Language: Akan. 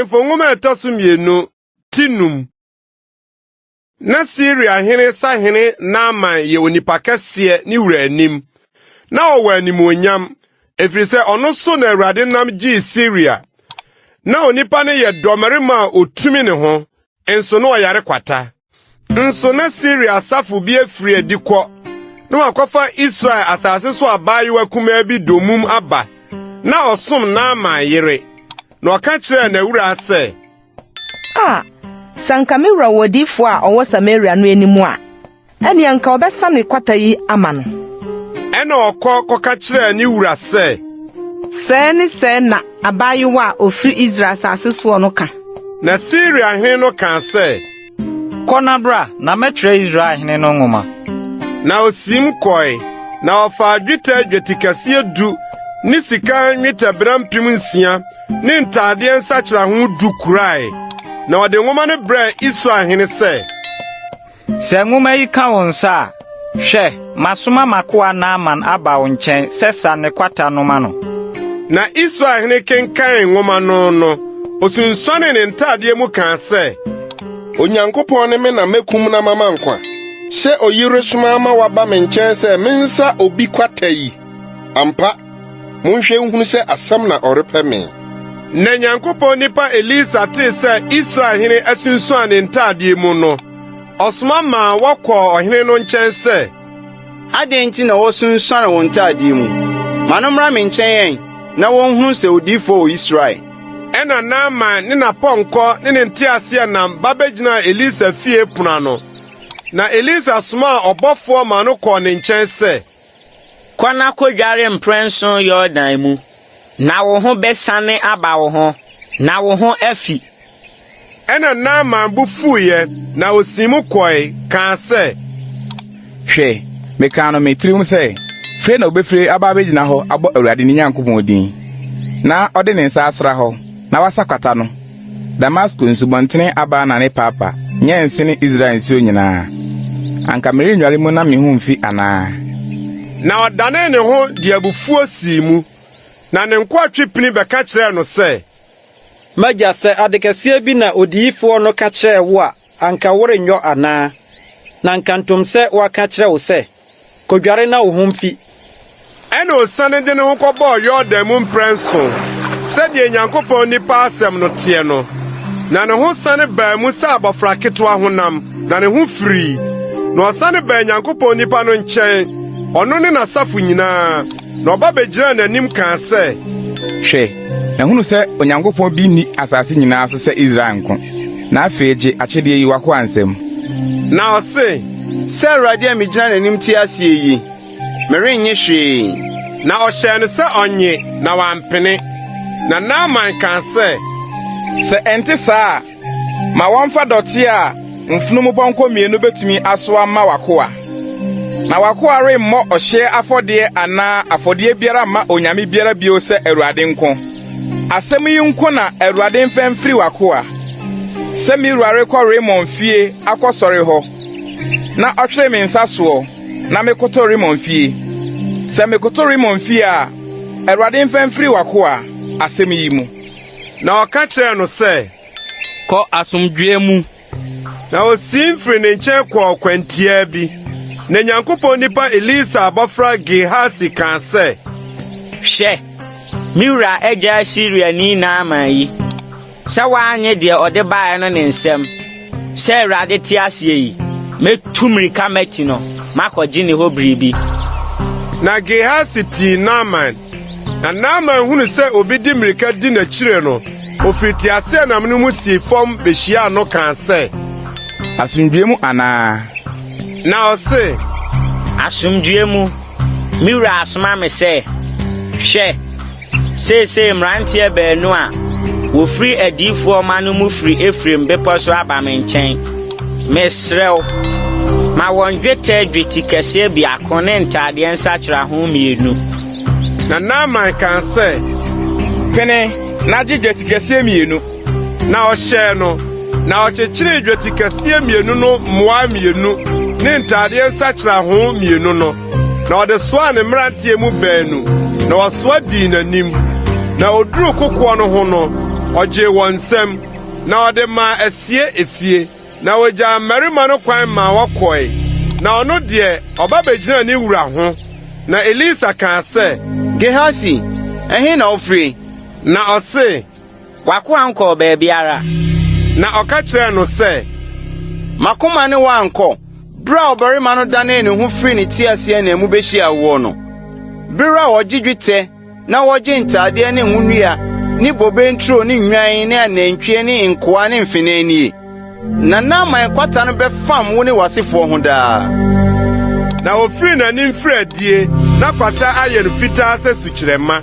Ahemfo Nwoma a ɛtɔ so mmienu, ti num. Na Siria hene sahene Naaman yɛ onipa kɛseɛ ne wura anim. Na ɔwɔ animuonyam, ɛfiri sɛ ɔno so na Awurade nam gyee Siria. Na onipa no yɛ dɔmmarima a otumi ne ho, nso na ɔyare kwata. Nso na Siria asafo bi afiri adi kɔ, na wɔakɔfa Israel asase so abaayewa kumaa bi dommum aba, na ɔsom Naaman yere. Na ɔka kyerɛɛ n'awuraa sɛ, A! Sɛ anka me wura wɔ odiyifo a ɔwɔ Samaria no anim a, ɛnne anka ɔbɛsa ne kwata yi ama no. Ɛnna ɔkɔ kɔka kyerɛɛ ne wura sɛ, Sɛɛ ne sɛɛ na abaayewa a ofiri Israel asase soɔ no ka. Na Siria hene no kaa sɛ, Kɔ na bra, na mɛtwerɛ Israel hene no nwoma. Na osiim kɔe, na ɔfaa dwetɛ dwetikɛseɛ du ne sika nnwetɛbena 6000 ne ntadeɛ nsakyeraho du kurae. Na ɔde nwoma no brɛɛ Israel hene sɛ, Sɛ nwoma yi ka wo nsa a, hwɛ, masoma m'akoa Naaman aba wo nkyɛn sɛ sa ne kwata no ma no. Na Israel hene kenkan nwoma no no, osunsuanee ne ntadeɛ mu kaa sɛ, Onyankopɔn ne me na mekum na mama nkwa, sɛ oyi resoma ama waba me nkyɛn sɛ mensa obi kwata yi? Ampa, monhwɛ nhunu sɛ asɛm na ɔrepɛ me. Na Nyankopɔn nipa Elisa tee sɛ Israel hene asunsuan ne ntadeɛ mu no, ɔsoma maa wɔkɔɔ ɔhene no nkyɛn sɛ, Adɛn nti na woasunsuane wo ntadeɛ mu? Ma no mmra me nkyɛn ɛ, na wɔnhunu sɛ odiyifoɔ wɔ Israel. Ɛnna Naaman ne n'apɔnkɔ ne ne nteaseɛnam ba begyinaa Elisa fie pon ano. Na Elisa somaa ɔbɔfoɔ maa no kɔɔ ne nkyɛn sɛ, Kɔ na kodware mprɛnson Yordan mu, na wo ho bɛsane aba wo ho, na wo ho afi. Ɛnna Naaman bo fuiɛ, na osiim kɔe, kaa sɛ, Hwɛ, mekaa no me tirim sɛ, 'Fire na obefiri aba abegyina hɔ abɔ Awurade ne Nyankopɔn din, na ɔde ne nsa asra hɔ, na wasa kwata no. Damasko nsubɔntene Abana ne Parpa nyɛ nsene Israel nsuo nyinaa. Anka merennware mu na me ho mfi anaa? Na ɔdanee ne ho de abufuo sii mu. Na ne nkoa twe pini bɛka kyerɛɛ no sɛ, M'agya, sɛ ade kɛseɛ bi na odiyifoɔ no ka kyerɛɛ wo a, anka worenyɔ anaa? Na nkantom sɛ waka kyerɛ wo sɛ, Kodware na wo ho mfi. Ɛnna osiane de ne ho kɔbɔɔ Yordan mu mprɛnson, sɛdeɛ Nyankopɔn nipa asɛm no teɛ no. Na ne ho sane baa mu sɛ abɔfra ketewa honam, na ne ho firii. Na ɔsane baa Nyankopɔn nipa no nkyɛn, ɔno ne n'asafo nyinaa, na ɔba begyinaa n'anim kaa sɛ, Hwɛ, mahunu sɛ Onyankopɔn bi nni asase nyinaa so sɛ Israel nko. Na afei gye akyɛdeɛ yi w'akoa nsam. Na ɔse, Sɛ Awurade a migyina n'anim te aseɛ yi, merennye hwee. Na ɔhyɛɛ no sɛ ɔnnye, na wampene. Na Naaman kaa sɛ, Sɛ ɛnte saa a, ma wɔmfa dɔteɛ a mfunumupɔnkɔ mmienu betumi asoa mma w'akoa. Na w'akoa remmɔ ɔhyeɛ afɔdeɛ anaa afɔdeɛ biara mma onyame biara bio sɛ Awurade nko. Asɛm yi nko na Awurade mfa mfiri w'akoa, sɛ me wura rekɔ Rimon fie akɔsɔre hɔ, na ɔtwere me nsa soɔ, na mekoto Rimon fie. Sɛ mekoto Rimon fie a, Awurade mfa mfiri w'akoa asɛm yi mu. Na ɔka kyerɛɛ no sɛ, Kɔ asomdwoe mu. Na osiim firii ne nkyɛn kɔɔ kwantiaa bi. Na Nyankopɔn nipa Elisa abɔfra Gehasi kaa sɛ, Hwɛ, me wura agyaa Siriani Naaman yi, sɛ wannye deɛ ɔde baeɛ no ne nsam. Sɛ Awurade te aseɛ yi, mɛtu mmirika mati no makɔgye ne hɔ biribi. Na Gehasi tii Naaman. Na Naaman hunu sɛ obi de mmirika di n'akyire no, ofiri teaseɛnam no mu sii fam behyiaa no kaa sɛ, Asomdwoe mu anaa? Na ɔse, Asomdwoe mu. Me wura asoma me sɛ, Hwɛ, seesei mmeranteɛ baanu a wɔfiri adiyifoɔ mma no mu firi Efraim bepɔ so aba me nkyɛn. Mesrɛ wo, ma wɔn dwetɛ dwetikɛseɛ biako ne ntadeɛ nsakyeraho mmienu. Na Naaman kaa sɛ, Pene na gye dwetikɛseɛ mmienu. Na ɔhyɛɛ no, na ɔkyekyeree dwetikɛseɛ mmienu no mmoa mmienu ne ntadeɛ nsakyeraho mmienu no, na ɔde soaa ne mmeranteɛ mu baanu, na wɔsoa dii n'anim. Na oduruu kokoɔ no ho no, Ɔgyee wɔn nsam, na ɔde maa asie efie. Na ogyaa mmarima no kwan maa wɔkɔe, na ɔno deɛ, ɔba begyinaa ne wura ho. Na Elisa kaa sɛ, Gehasi, ɛhe na wofire? Na ɔse, W'akoa nkɔɔ baabiara. Na ɔka kyerɛɛ no sɛ, M'akoma ne wo ankɔ, bere a ɔbarima no danee ne ho firii ne teaseɛnam mu behyiaa woɔ no? Bere a ɔgye dwetɛ na wɔgye ntadeɛ ne ngo nnua ne bobe nturo ne nnwan ne anantwie ne nkoa ne mfenaa nie? Na Naaman kwata no bɛfam wo ne w'asefoɔ ho daa. Na ofirii n'anim firii adie, na kwata ayɛ no fitaa sɛ sukyerɛmma.